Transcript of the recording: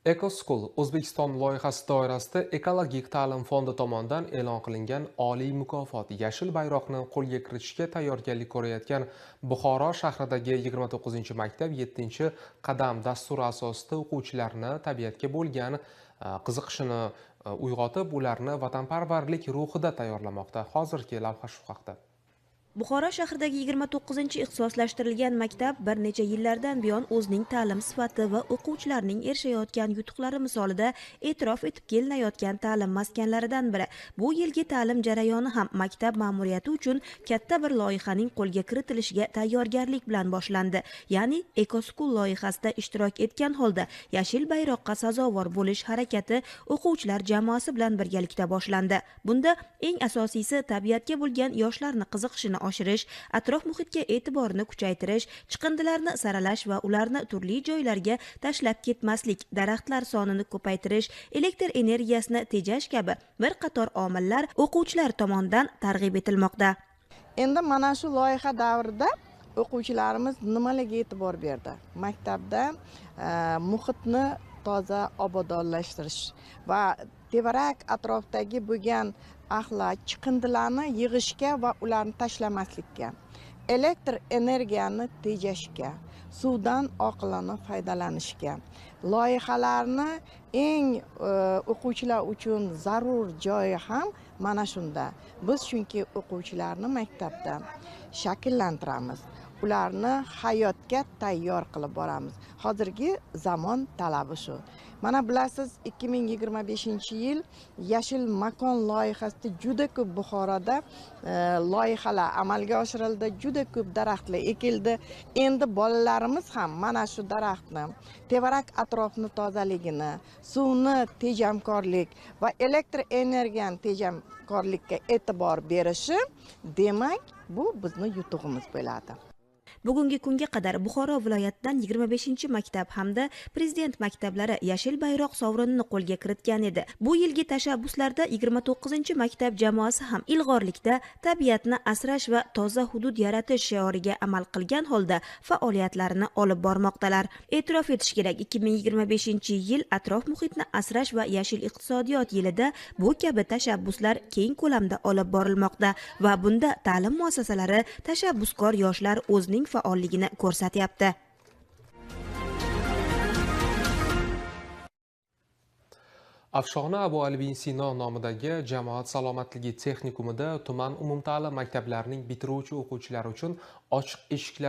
EcoSchool O'zbekiston loyihasi doirasida Ekologik ta'lim fondi tomonidan e'lon qilingan oliy mukofot yashil bayroqni qo'lga kiritishga tayyorgarlik ko'rayotgan Buxoro shahridagi 29-maktab 7-qadam dasturi asosida o'quvchilarni tabiatga bo'lgan qiziqishini uyg'otib, ularni vatanparvarlik ruhida tayyorlamoqda. Hozirgi lavha shu haqda. Buxoro shahridagi 29-ixtisoslashtirilgan maktab bir necha yillardan buyon o'zining ta'lim sifati va o'quvchilarning erishayotgan yutuqlari misolida e'tirof etib kelinayotgan ta'lim maskanlaridan biri. Bu yilgi ta'lim jarayoni ham maktab ma'muriyati uchun katta bir loyihaning qo'lga kiritilishiga tayyorgarlik bilan boshlandi. Ya'ni EcoSchool loyihasida ishtirok etgan holda yashil bayroqqa sazovor bo'lish harakati o'quvchilar jamoasi bilan birgalikda boshlandi. Bunda eng asosiysi tabiatga bo'lgan yoshlarni qiziqishini oshirish, atrof muhitga e'tiborni kuchaytirish, chiqindilarni saralash va ularni turli joylarga tashlab ketmaslik, daraxtlar sonini ko'paytirish, elektr energiyasini tejash kabi bir qator omillar o'quvchilar tomonidan targ'ib etilmoqda. Endi mana shu loyiha davrida o'quvchilarimiz nimalarga e'tibor berdi? Maktabda muhitni toza obodonlashtirish va tevarak atrofdagi bo'lgan axlat chiqindilarni yig'ishga va ularni tashlamaslikka, elektr energiyani tejashga, suvdan oqilona foydalanishga, loyihalarni eng o'quvchilar uchun zarur joyi ham mana shunda. Biz chunki o'quvchilarni maktabda shakllantiramiz, ularni hayotga tayyor qilib boramiz. Hozirgi zamon talabi shu. Mana bilasiz, 2025-yil Yashil makon loyihasida juda ko'p Buxoroda loyihalar amalga oshirildi, juda ko'p daraxtlar ekildi. Endi bolalarimiz ham mana shu daraxtni, tevarak atrofni tozaligini, suvni tejamkorlik va elektr energiyani tejamkorlikka e'tibor berishi, demak, bu bizni yutug'imiz bo'ladi. Bugungi kunga qadar Buxoro viloyatidan 25-maktab hamda prezident maktablari yashil bayroq sovrinini qo'lga kiritgan edi. Bu yilgi tashabbuslarda 29-maktab jamoasi ham ilg'orlikda tabiatni asrash va toza hudud yaratish shioriga amal qilgan holda faoliyatlarini olib bormoqdalar. E'tirof etish kerak, 2025-yil atrof muhitni asrash va yashil iqtisodiyot yilida bu kabi tashabbuslar keng ko'lamda olib borilmoqda va bunda ta'lim muassasalari, tashabbuskor yoshlar o'zining faolligini ko'rsatyapti. Afshona Abu Ali ibn Sino nomidagi jamoat salomatligi texnikumida tuman umumta'lim maktablarining bitiruvchi o'quvchilari uchun ochiq eshiklar